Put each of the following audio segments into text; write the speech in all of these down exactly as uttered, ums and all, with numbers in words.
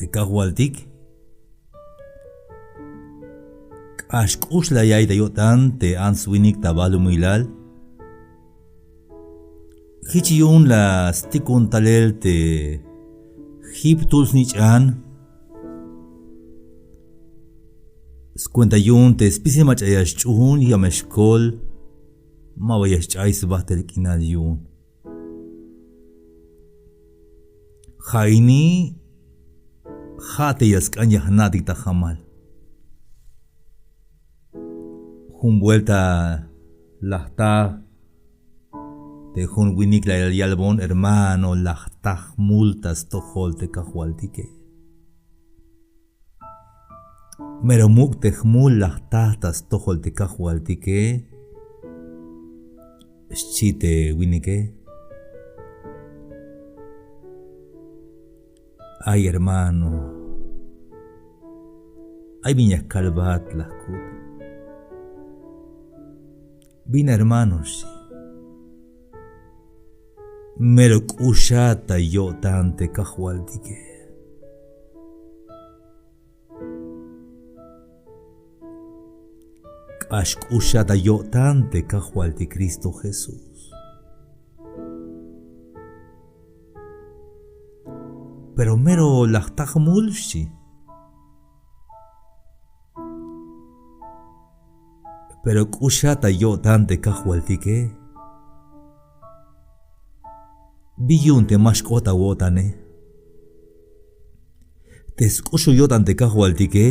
te kajwaltik. K'ax k'ux la ya'iy ta yo'tan te ants winik ta balumilal. Jich yu'un la stikun talel te jiptul snich'an. Skuenta yu'un te spisil mach'a ya xch'uun ya me xkol, ma ba ya xch'ay sbajtel k'inal yu'un. Ja' ini ja' te ya sk'an ya jna'tik ta jamal. Jun buelta la jta te jun winik la yalbon: hermano, la jta jmul ta stojol te kajwaltike. Mero muk' te jmul la jta ta stojol te kajwaltike, xchi te winike. Ay hermano, ay bin ya kalbat, la jkut. Bin hermano, xchi. Mero k'uxat ta yo'tan te kajwaltike. K'ax k'uxat ta yo'tan te kajwaltik Cristo Jesús. Pero mero la jta jmul, xchi. Pero k'uxat ta yo'tan te kajwaltike. Bi yu'un te ma xk'ot awo'tane? Te sk'uxul yo'tan te kajwaltike.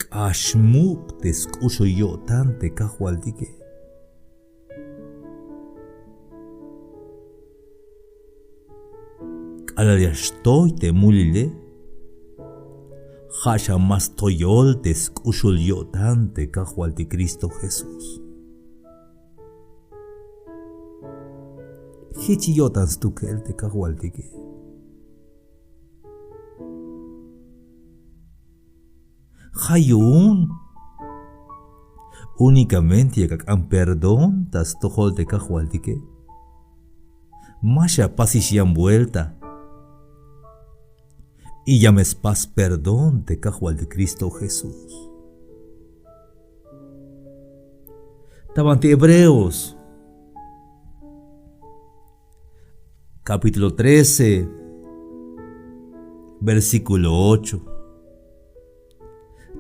K'ax muk' te sk'uxul yo'tan te kajwaltike. K'alal ya xtoy te mulile, ja' xa ma stoyol te sk'uxul yo'tan te kajwaltik Cristo Jesús. Jich yo'tan stukel te kajwaltike. Ja' yu'un únicamente yak ak'an perdón ta stojol te kajwaltike. Ma xapasix yan vuelta. Y ya me spas perdón te kajwaltik Cristo Jesús. Ta banti Hebreos capítulo trece, versículo ocho.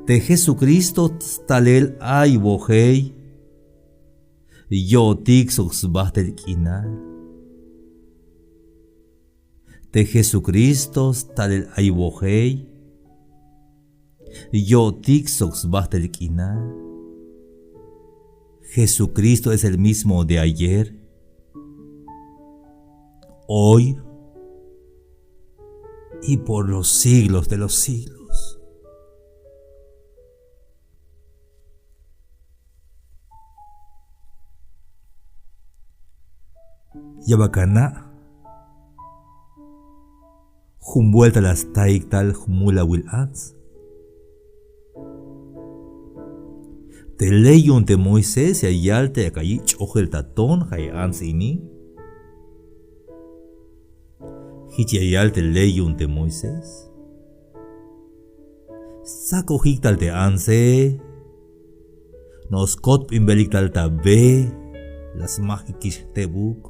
Te Jesucristo stalel ay wojey, yo'tik sok sbajtel k'inal. Te Jesucristo stalel ay wojey, yo'tik sok sbajtel k'inal. Jesucristo es el mismo de ayer, hoy y por los siglos de los siglos. Ya bal ana' jun buelta la staik tal jmulawil ants. Te ley yu'un te Moisés ya yal te yak ayik' ch'ojel ta ton, ja' e ants ini. Jich ya yal te ley yu'un te Moisés. Stsakojik tal te antse, no skotbinbelik tal ta be, la smajikix jtebuk.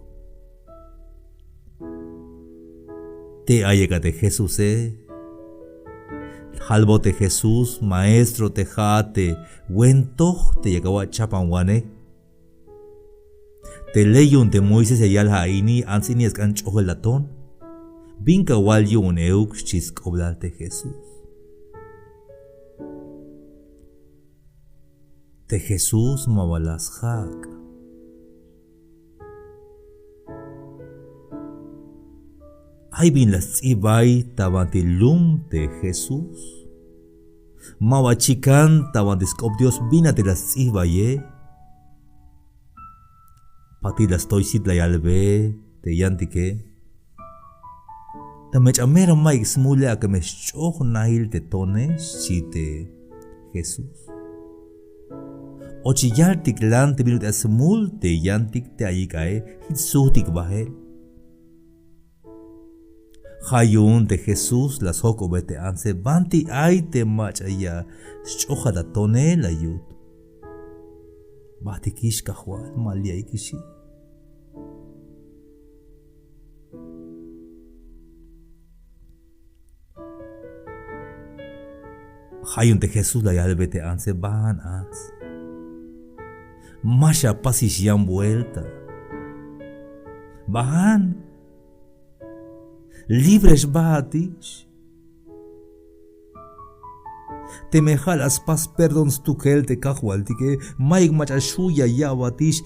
Te ayik a te Jesuse, jalbot te Jesús: Maestro, te ja'at te wen toj te yak awak' chapanwanej. Te ley yu'un te Moisés ya yal ja' ini, ants ini ya sk'an ch'ojel ta ton. ¿Bin kawal yu'un euk? Xchi sk'oblal te Jesús. Te Jesús ma ba la sjak'. Ay bin la sts'ibay ta banti lum te Jesús. Ma ba chikan ta banti sk'op Dios bin a te la sts'ibay e. Patil la stoy sit la yalbe te yantike: Teme ch'an mero mayuk smule, ak'a me xch'oj nail te tone, xchi te Jesús. Och yaltik lan te bin ut'il smul te yantik te ayik ae, jich sujtik bael. Ja' yu'un te Jesús la sjojk'obej te antse: banti ay te mach'a ya sch'ojat ta tonel, la yut. Bajtikix Kajwal, ma li' ayikixi. Ja' yu'un te Jesús la yalbey te antse: ban ants, ma xapasix yan vuelta. Ban, libre xbaatix. Teme ja' la spas perdón stukel te Kajwaltike, mayuk mach'a xju' ya ya'batix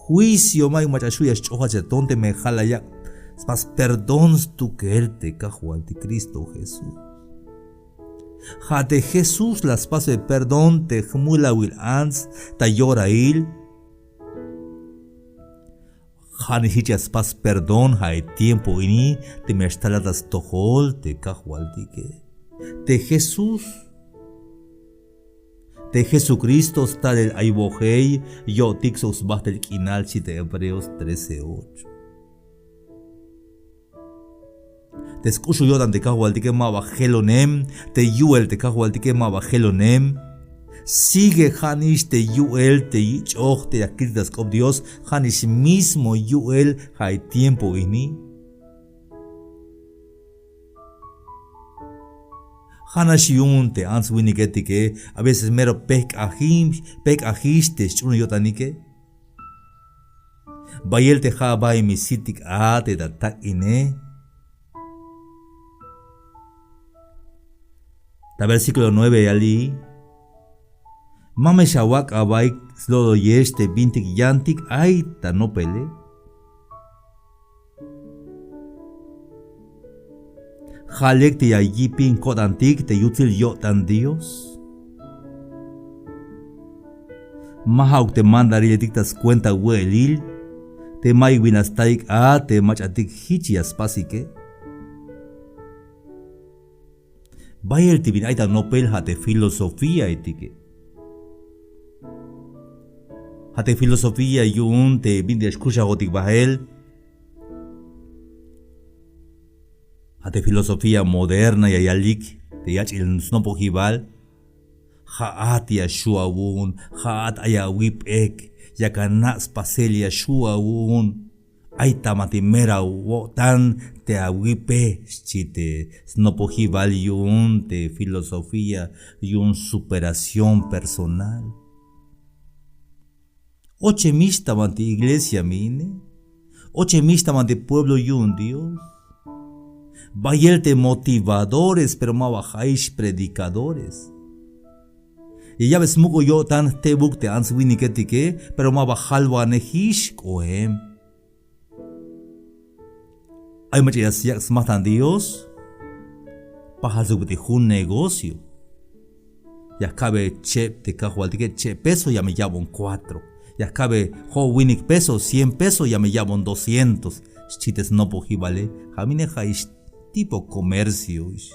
juicio, mayuk mach'a xju' ya sch'ojat ta ton, teme ja' la yak' spas perdón stukel te Kajwaltik Cristo Jesús. Ja' te Jesús la spasbey perdón te jmulawil ants ta yorail. Ja'nix jich ya spas perdón ja'i tiempo ini, teme ya xtalat ta stojol te Kajwaltike. Te Jesús, te Jesucristo stalel ay wojey, yo'tik sok sbajtel k'inal, xchi te Hebreos trece ocho. Te sk'uxul yo'tan te Kajwaltike maba jelonem, te yu'el te Kajwaltike maba jelonem. Sigue ja'nix te yu'el te yich'oj te ya kiltik ta sk'op Dios, ja'nix mismo yu'el ja'i tiempo ini. Ja'nax yu'un te ants winiketike a veces mero pejk'ajix, pejk'ajix te sch'uunel yo'tanike. Bayel te ja' bay me sitik a te ta tak'ine. Ta versículo nueve ya yali: ma me xawak' a bay slo'loyex te bintik yantik ay ta nopele. Ja' lek te ya yipin ko'tantik te yutsil yo'tan Dios. Ma ja'uk te mandariletik ta skuenta we'elil, te mayuk bin la staik a te mach'atik jich ya spasike. Bayel te bin ay ta nopel ja' te filosofíaetike. Ja' te filosofía yu'un te bin te ya xkuxajotik bael. Ja' te filosofía moderna ya yalik te yach'il snopojibal. Ja'at ya xju' awu'un, ja'at ay awip'ek, yak ana' spasel ya xju' awu'un. Ay ta banti mero awo'tan te awipe, xchi te snopojibal yu'un te filosofía yu'un superación personal. Ochemix ta banti iglesia me ine. Ochemix ta banti pueblo yu'un Dios. Bayel te motivadores, pero maba ja'ix predicadores. Ya ya'be smuk'ul yo'tan jtebuk te ants winiketike, pero maba jalwanejix k'oem. Ay mach'a ya yak' smajtan Dios, pajal sok bit'il jun negocio. Ya jka'be cheb te Kajwaltike, cheb peso ya me ya'bon cuatro. Ya jka'be jo'winik peso, cien peso ya me ya'bon doscientos, xchi te snopojibale. Ja' mine ja'ix tipo comercio ix.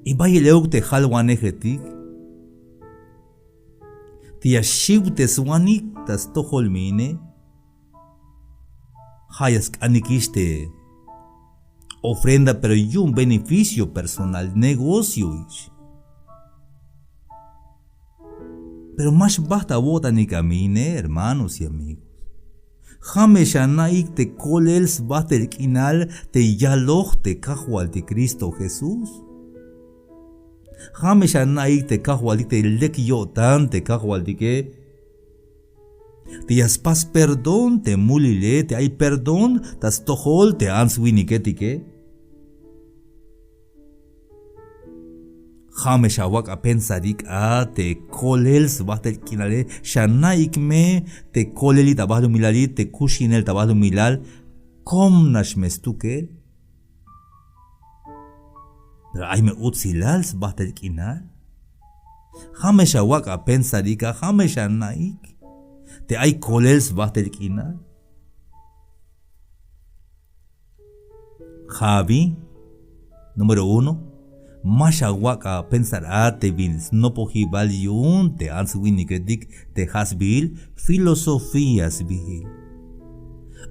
Y bayel euk te jalwanejetik te ya xiwteswanik ta stojol me ine. Ja' ya sk'anikix te ofrenda, pero yu'un beneficio personal, negocio ix. Pero ma xbajt awo'tanik a me ine, hermanos y amigos. Ja' me xana'ik te kolel sbajtel k'inal te yaloj te Kajwaltik Cristo Jesús. Ja' me xana'ik te Kajwaltik te lek yo'tan te Kajwaltike. Te ya spas perdón te mulile, te ay perdón ta stojol te ants winiketike. Ja' me xawak' apensar ik'a te kolel sbajtel k'inale, xana'ik me te kolel li' ta balumilali, te kuxinel ta balumilal, kom nax me stukel. Pero ay me utsilal sbajtel k'inal. Ja' me xawak' apensar ik'a, ja' me xana'ik te ay kolel sbajtel k'inal. Ja' abi, número uno, ma xawak' apensar a te bin snopojibal yu'un te ants winiketik te ja' sbiil filosofía sbiil.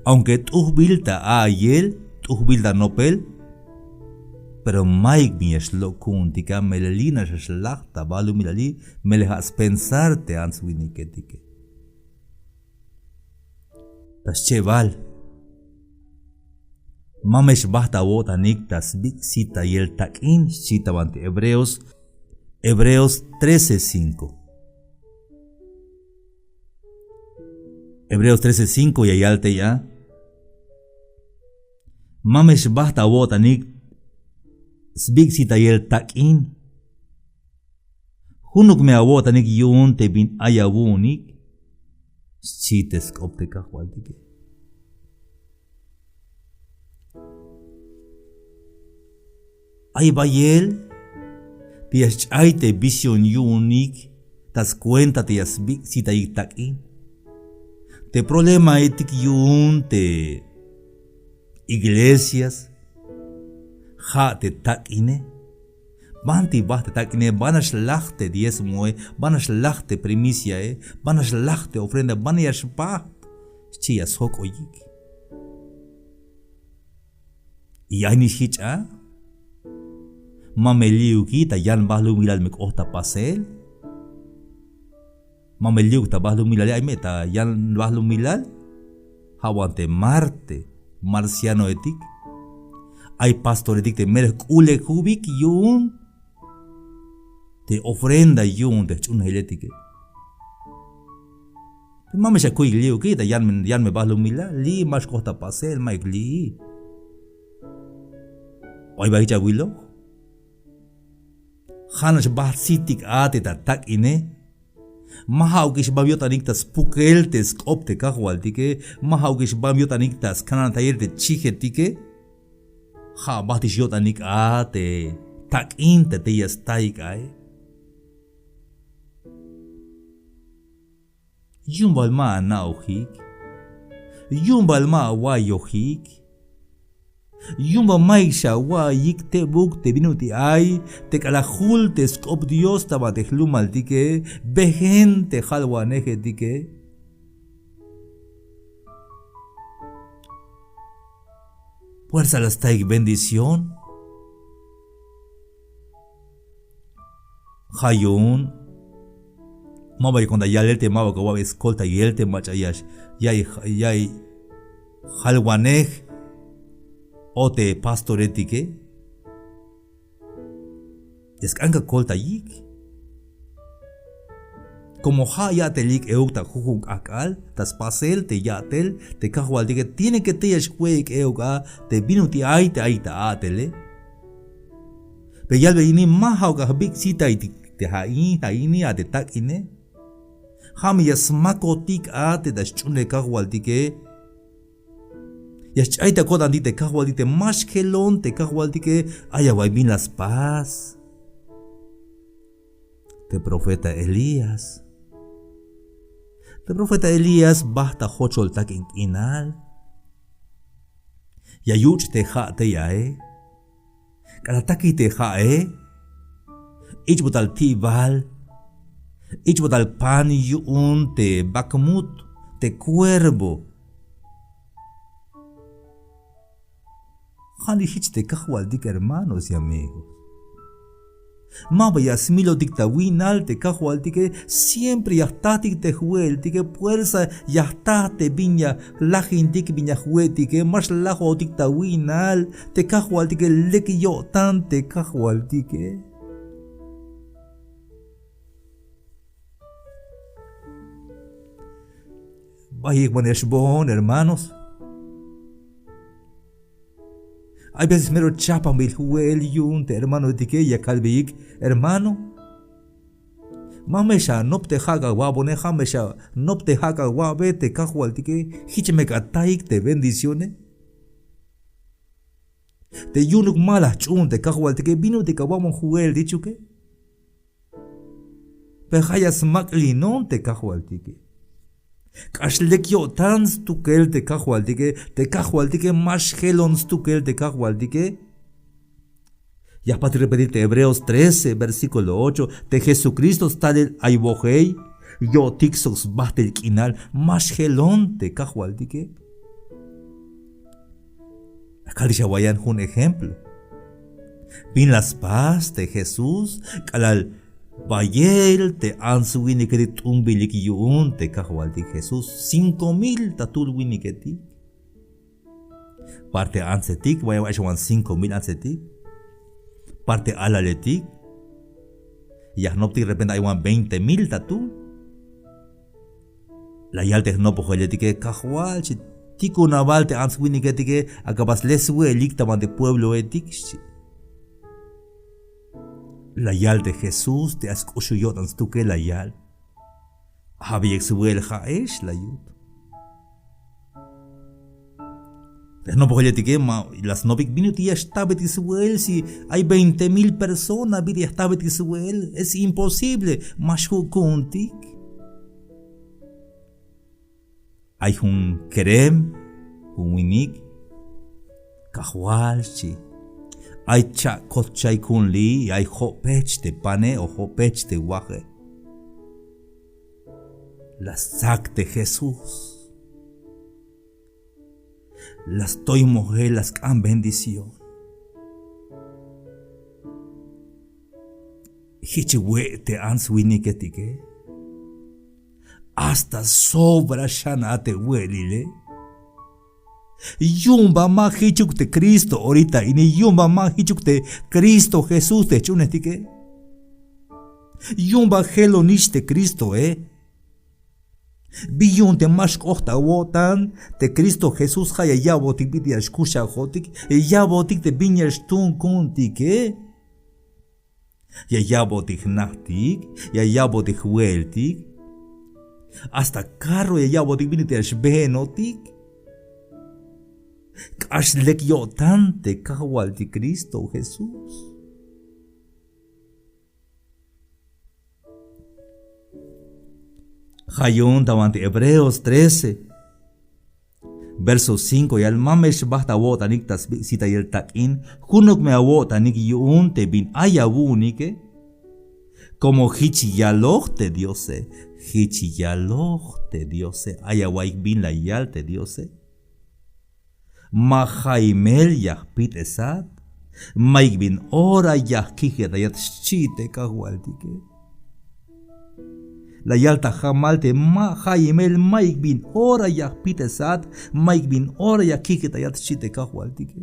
Aunque t'ujbil ta a'iyel, t'ujbil ta nopel, pero mayuk bin ya xlok' ku'untik a, melel li' nax ya xlaj ta balumilali, melel ja' spensar te ants winiketike. Ta xchebal, ma me xbajt awo'tanik ta sbik' sitayel tak'in, xchi ta banti Hebreos, Hebreos trece cinco. Hebreos trece cinco ya yal tey a: Ma me xbajt awo'tanik sbik' sitayel tak'in. Junuk me awo'tanik yu'un te bin ay awu'unik, xchi te sk'op te Kajwaltike. Ay bayel te ya xch'ay te visión yu'unik ta skuenta te ya sbik' sitayik tak'in. Te problemaetik yu'un te iglesias, ja' te tak'ine. Banti bajt te tak'ine, banax laj te diezmoe, banax laj te primiciae, banax laj te ofrenda, banax ya xbajt, xchi ya sjok'oyik. Y ay nix jich a, ma me li'uki ta yan balumilal me k'ot ta pasel. Ma me li'uk ta balumilale, ay me ta yan balumilal. Ja' wan te marte, marcianoetik. Ay pastoretik te mero jk'ulejubik yu'un te ofrenda yu'un te jch'uunajiletike. Ma me xakuyik li'uki ta yan me, yan me balumilal, li' ma xk'ot ta pasel, mayuk li'i. Ay ba jich awiloj. Ja'nax bajt sitik a te ta tak'ine. Ma ja'ukix bam yo'tanik ta spukel te sk'op te Kajwaltike. Ma ja'ukix bam yo'tanik ta skanantayel te chijetike. Ja' bajtix yo'tanik a te tak'in te tey ya staik ae. Yu'un bal ma ana'ojik, yu'un bal ma awa'iyojik, yu'un bal mayuk xawa'iyik tebuk te bin ut'il ay te k'alal jul te sk'op Dios ta ba te jlumaltike, bejen te jalwanejetike. Puersa la staik bendición. Ja' yu'un ma ba yakon ta yalel te ma ba kawa'be skoltayel te mach'a ya, ya, ya jalwanej o te pastoretike. Ya sk'an kakoltayik. Como ja' ya'telik euk ta jujun k'ajk'al, ta spasel te ya'tel te Kajwaltike, tiene que tey ya xwe'ik euk a te bin ut'il ay te ay ta a'tele. Pero yalbe ini, ma ja'uk ajbik' sitaytik te ja' ini, ja' ini a te tak'ine. Ja' me ya smakotik a te ta sch'uunel Kajwaltike. Ya xch'ay ta ko'tantik te Kajwaltik te ma xjelon te Kajwaltike, ay away bin la spas. Te profeta Elías. Te profeta Elías bajt ta jochol tak'in k'inal. Ya yuch' te ja' tey ae. K'alal takik te ja'e, ich'botal ti'bal, ich'botal pan yu'un te bakmut, te cuervo. Ja' nix jich te Kajwaltik, hermanos y amigos. Ma ba ya smilotik ta wi'nal te Kajwaltike, siempre ya jtatik te jwe'eltike, puersa ya jta te bin ya lajintik, bin ya jwe'tike, ma xlajotik ta wi'nal te Kajwaltike, lek yo'tan te Kajwaltike. Bayik ban ya xboon, hermanos. Hay veces mero chajpanbil jwe'el yu'un te hermanoetike, ya kalbeyik: Hermano, ma me xanop te ja' kawa'bone, ja' me xanop te ja' kawa'be te Kajwaltike, jich me kataik te bendicione. Te yu'unuk ma la jch'uun te Kajwaltike, bin ut'il kawa'bon jwe'el jichuke. Pero ja' ya smak'linon te Kajwaltike. K'ax lek yo'tan stukel te Kajwaltike, te Kajwaltike ma xjelon stukel te Kajwaltike. Ya jpastik repetir te Hebreos trece, versículo ocho, te Jesucristo stalel ay wojey, yo'tik sok sbajtel k'inal, ma xjelon te Kajwaltike. Kalix awa'iyan jun ejemplo. Bin la spas te Jesús k'alal bayel te ants winiketik t'unbilik yu'un te Kajwaltik Jesús, cinco mil ta tul winiketik. Parte antsetik, vaya, vaya, xwan cinco mil antsetik. Parte alaletik. Ya jnoptik repente ay wan veinte mil ta tul. La yal te jnopojeletike: Kajwal, xchi, tikun a bal te ants winiketike, ak'a ba sle swe'elik ta banti puebloetik, xchi. La yal te Jesús te ay sk'uxul yo'tan stukel, la yal: Abeyik swe'el ja'ex, la yut. Te jnopojeletike ma la snopik: Bin ut'il ya xtabetik swe'el si ay veinte mil persona, bin ut'il ya xtabetik swe'el? Es imposible, ma xju' ku'untik. Ay jun kerem, jun winik: Kajwal, xchi, ay cha'kot chay ku'un li', ay jo'pech te pane o jo'pech te waje. La stsak te Jesús. La stoy mojel, la sk'an bendición. Jich we' te ants winiketike. Hasta sobra xan a te we'elile. Yu'un ba ma jichuk te Cristo orita ini, yu'un ba ma jichuk te Cristo Jesús te jch'uunejtike. Yu'un ba jelonix te Cristoe. Bin yu'un te ma xk'ot ta awo'tan te Cristo Jesús, ja' ya ya'botik bin ya xkuxajotik, ya ya'botik te bin ya xtuun ku'untike. Ya ya'botik jnajtik, ya ya'botik jwe'eltik. Hasta carro ya ya'botik bin ut'il ya xbeenotik. K'ax lek yo'tan te Kajwaltik Cristo Jesús. Ja' yu'un ta banti Hebreos trece, verso cinco, yal: Ma me xbajt awo'tanik ta sbik'sitayel tak'in, junuk me awo'tanik yu'un te bin ay awu'unike. Como jich yaloj te Diose, jich yaloj te Diose, ay awa'iyik bin la yal te Diose. Ma jayimel ya jpit'esat, mayuk bin ora ya jkijetayat, xchi te Kajwaltike. La yal ta jamal te ma jayimel, mayuk bin ora ya jpit'esat, mayuk bin ora ya jkijetayat, xchi te Kajwaltike.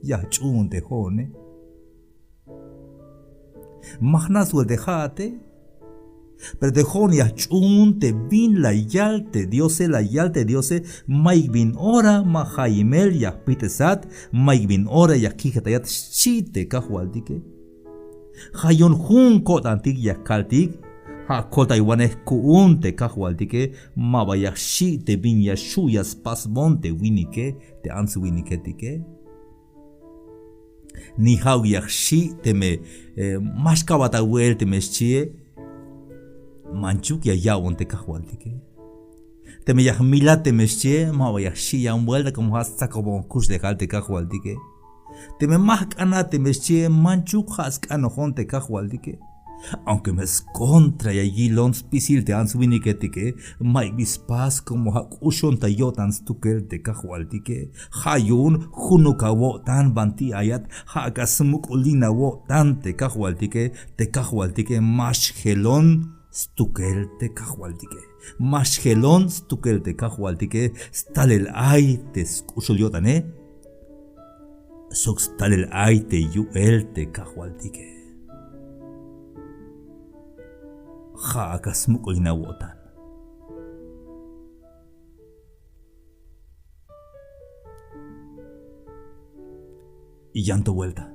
Ya jch'uun te jo'one. Ma jna' swe'el te ja'ate. Pero te jo'on ya jch'uun te bin la yal te Diose, la yal te Diose: Mayuk bin ora ma jayimel ya jpit'esat, mayuk bin ora ya jkijetayat, xchi te Kajwaltike. Ja' yu'un jun ko'tantik ya kaltik: Ja' koltaywanej ku'un te Kajwaltike, maba ya jxi' te bin ya xju' ya spasbon te winike, te ants winiketike. Ni ja'uk ya jxi' teme, eh, ma xkabat awe'el teme xchie, manchuk ya ya'bon te Kajwaltike. Teme ya jmilat teme xchie, maba ya jxi' yan vuelta, como ja' stsakobon jkuxlejal te Kajwaltike. Teme ma jk'anat teme xchie, manchuk ja' sk'anojon te Kajwaltike. Aunque me skontra ya yilon spisil te ants winiketike, mayuk bi spas, como ja' k'uxon ta yo'tan stukel te Kajwaltike. Ja' yu'un junuk awo'tan banti ayat, ja' ak'a smuk'ulin awo'tan te Kajwaltike, te Kajwaltike ma xjelon stukel te Kajwaltike. Ma xjelon stukel te Kajwaltike, stalel ay te sk'uxul yo'tane, sok stalel ay te yu'el te Kajwaltike. Ja' ak'a smuk'ulin awo'tan. Y yan to vuelta.